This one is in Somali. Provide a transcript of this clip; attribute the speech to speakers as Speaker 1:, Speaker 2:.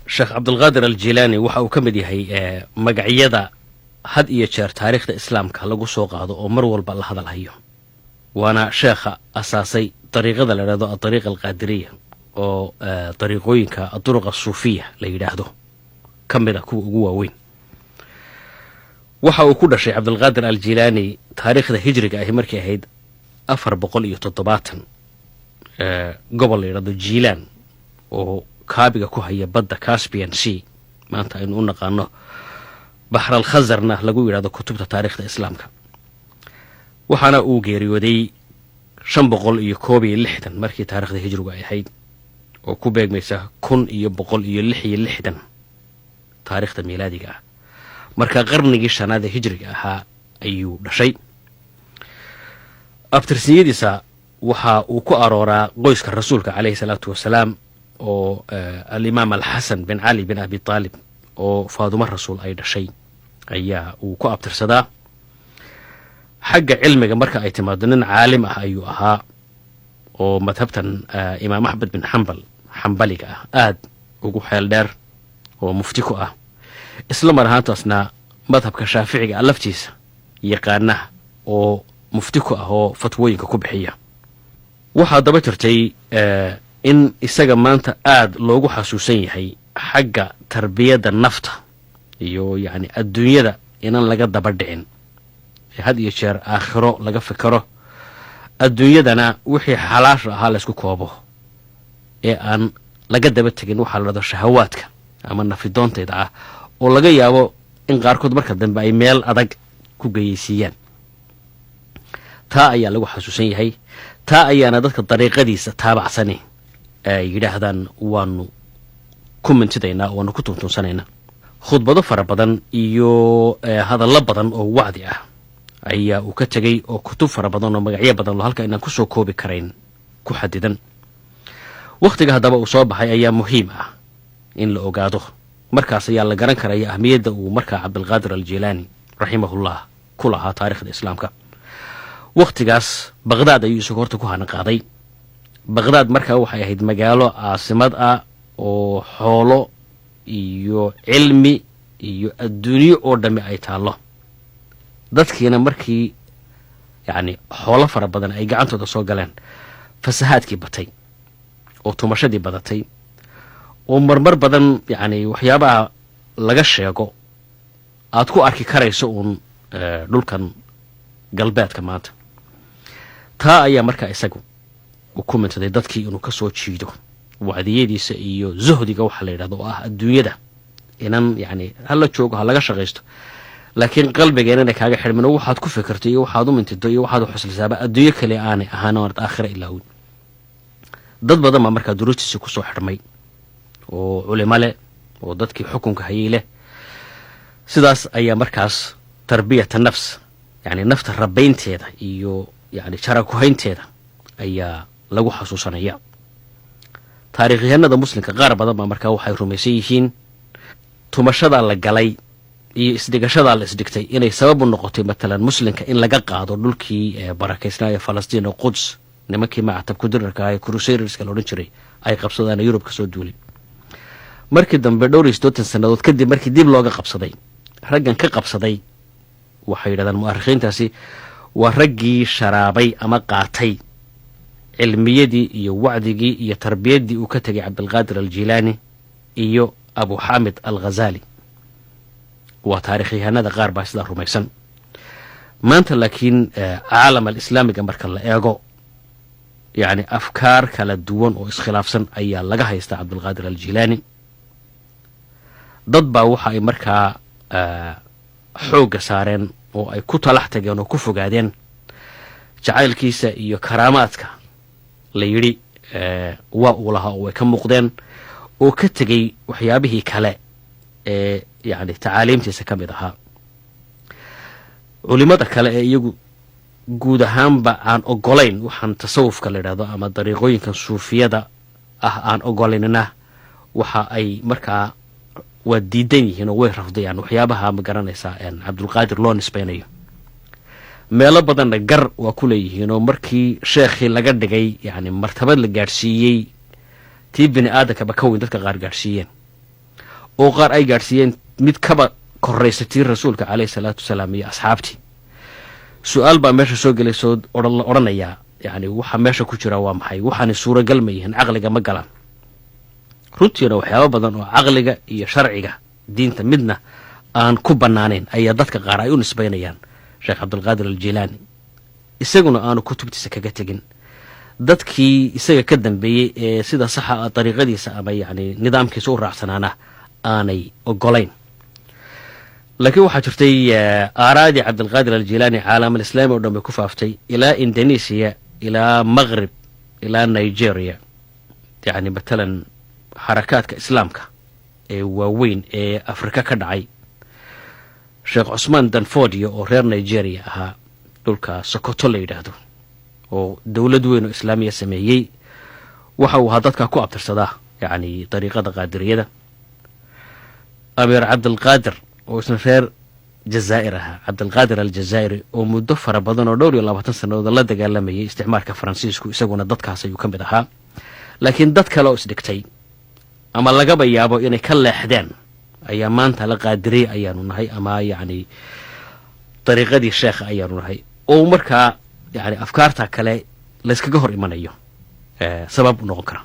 Speaker 1: Sheekh Cabdulqaadir Aljilaani waxa uu ka mid yahay magacyada had iyo jeer taariikhda Islaamka lagu soo qaado oo mar walba la hadalhayo, waana sheekha asaasay dariiqada la yidhahdo Adariiqa Alqaadiriya, oo dariiqooyinka aduruqa suufiya la yidhaahdo ka mid a kuwa ugu waaweyn. Waxa uu ku dhashay Cabdulqaadir Aljilaani taariikhda Hijriga ahi markay ahayd 470, gobol la yidhahdo Jiilaan oo kaabiga ku haya badda Caspian Sea, maanta aynu u naqaano Baxral Khasarna lagu yidhahdo kutubta taariikhda Islaamka. Waxaana uu geeriyooday 561 markii taarikhda Hijrigu ay ahayd, oo ku beegmaysa 1166 taariikhda Miilaadiga ah. Marka qarnigii shanaad ee Hijriga ahaa ayuu dhashay. Abtirsiyadiisa waxa uu ku arooraa qoyska Rasuulka caleyhi salaatu wasalaam, oo Alimaam Alxasan bin Cali bin Abi Taalib oo Faadumo Rasuul ay dhashay ayaa uu ku abtirsadaa. Xagga cilmiga marka ay timaado, nin caalim ah ayuu ahaa oo madhabtan Imaam Axmed bin Xambal, Xambaliga ah, aad ugu xeel dheer oo mufti ku ah, isla mar ahaantaasna madhabka Shaaficiga ah laftiisa yaqaana oo mufti ku ah oo fatwooyinka ku bixiya. Waxaa daba jirtay in isaga maanta aada loogu xasuusan yahay xagga tarbiyadda nafta iyo yacni adduunyada inaan laga daba dhicin, had iyo jeer aakhiro laga fikero, adduunyadana wixii xalaasha ahaa laysku koobo ee aan laga daba tegin waxaa la dhahdo shahawaadka ama nafidoonteeda ah, oo laga yaabo in qaarkood marka dambe ay meel adag ku geyeysiiyaan. Taa ayaa lagu xasuusan yahay, taa ayaana dadka dariiqadiisa taabacsani ay yidhaahdaan waanu ku mintidaynaa, waanu ku tuntunsanaynaa. Khudbado fara badan iyo hadallo badan oo wacdi ah ayaa uu ka tegey, oo kutub fara badan oo magacyo badan oo halka inaan kusoo koobi karayn ku xadidan. Wakhtiga haddaba uu soo baxay ayaa muhiim ah in la ogaado. Markaas ayaa la garan karaya ahmiyadda uu markaa Cabdilqaadir Aljilaani raximahullah ku lahaa taarikhda Islaamka. Wakhtigaas Baqhdaad ayuu isagu horta ku hana qaaday. Baqhdaad markaa waxay ahayd magaalo caasimad ah oo xoolo iyo cilmi iyo adduunyo oo dhammi ay taallo. Dadkiina markii yacni xoolo fara badan ay gacantooda soo galeen, fasahaadkii batay oo tumashadii badatay, oo marmar badan yacni waxyaabaha laga sheego aad ku arki karayso uun dhulkan galbeedka maanta. Taa ayaa markaa isagu uu ku mintaday dadkii inuu ka soo jiido wacdiyadiisa iyo zuhdiga waxaa la yidhahdo, oo ah adduunyada inan yacni hala joogo, ha laga shaqaysto, laakiin qalbiga inana kaaga xidhmin oo waxaad ku fikirto iyo waxaad u mintido iyo waxaad u xuslisaaba adduunyo kale aanay ahaan, oonad aakhira ilaawin. Dad badan baa markaa duruustiisii kusoo xidhmay oo culimo leh oo dadkii xukunka hayay leh. Sidaas ayaa markaas tarbiyata nafs, yacni nafta rabaynteeda iyo yacni jara kuhaynteeda, ayaa lagu xasuusanaya. Taariikhyahanada Muslimka qaar badan baa markaa waxay rumaysan yihiin tumashadaa la galay iyo isdhigashadaa la isdhigtay inay sabab u noqotay, matalan, Muslimka in laga qaado dhulkii barakaysnaa ee Falastiin oo Quds nimankii macatab kudirarka ah ee Crusaderska la odhan jiray ay qabsadaan ee Yurub ka soo duulay. Markii dambe, dhowr iyo siddeetan sannadood kadib markii dib looga qabsaday, raggan ka qabsaday waxay yidhahdaan mu'arikhiintaasi waa raggii sharaabay ama qaatay cilmiyadii iyo wacdigii iyo tarbiyaddii uu ka tegay Cabdilqaadir Aljilaani iyo Abu Xaamid Al Ghazali. Waa taarikhyahanada qaar baa sidaa rumaysan maanta, laakiin caalam alislaamiga marka la eego, yacni afkaar kala duwan oo iskhilaafsan ayaa laga haystaa Cabdilqaadir Aljilaani. Dad baa waxa ay markaa xoogga saareen oo ay ku talax tageen oo ku fogaadeen jacaylkiisa iyo karaamaadka la yidhi waa uu lahaa oo way ka muuqdeen, oo ka tegey waxyaabihii kale ee yacni tacaaliimtiisa ka mid ahaa. Culimada kale ee iyagu guud ahaanba aan ogolayn waxaan tasawufka la yidhahdo ama dariiqooyinkan suufiyada ah aan ogolaynina, waxa ay markaa waa diidan yihiin oo way rafdayaan waxyaabaha, ma garanaysaa, Cabdulqaadir loo nisbaynayo. Meelo badanna gar waa ku leeyihiin, oo markii sheekhii laga dhigay, yacni martabad la gaadhsiiyey tii bini aadankaba ka weyn dadka qaar gaadhsiiyeen. Oo qaar ay gaadhsiiyeen mid kaba koraysatii Rasuulka caleyhi salaatu wasalaam iyo asxaabtii. Su-aal baa meesha soo gelaysoo la odhanayaa, yani waxa meesha ku jira waa maxay? Waxaanay suuragal ma yihiin? Caqliga ma galaan? Runtiina waxyaaba badan oo caqliga iyo sharciga diinta midna aan ku bannaanayn ayaa dadka qaar ay u nisbaynayaan Sheekh Cabdulqaadir Aljilaani, isaguna aanu kutubtiisa kaga tegin. Dadkii isaga ka dambeeyey ee sida saxa ah dariiqadiisa ama yacni nidaamkiisa u raacsanaana aanay ogolayn. Laakiin waxaa jirtay aaraadii Cabdilqaadir Aljilaani caalam alislaami oo dhan bay ku faaftay, ilaa Indonesia, ilaa Maqrib, ilaa Nigeria. Yacni matalan xarakaadka islaamka ee waaweyn ee Afrika ka dhacay, Sheekh Cusmaan Danfodio oo reer Nigeria ahaa, dhulka Sokoto la yidhaahdo, oo dowlad weyn oo islaamiya sameeyey, waxa uu ahaa dadkaa ku abtirsadaa yacni dariiqada Qaadiriyada. Amiir Cabdilqaadir oo isna reer Jazaa'ir ahaa, Cabdilqaadir Aljazaa'iri, oo muddo fara badan oo dhowr iyo labaatan sannadood la dagaalamayay isticmaalka Faransiisku, isaguna dadkaas ayuu ka mid ahaa. Laakiin dad kale oo isdhigtay ama lagaba yaabo inay ka leexdeen ayaa maanta la Qaadiriyey ayaanu nahay ama yacni dariiqadii sheekha ayaanu nahay, oo markaa yani afkaarta kale layskaga hor imanayo sabab u noqon kara.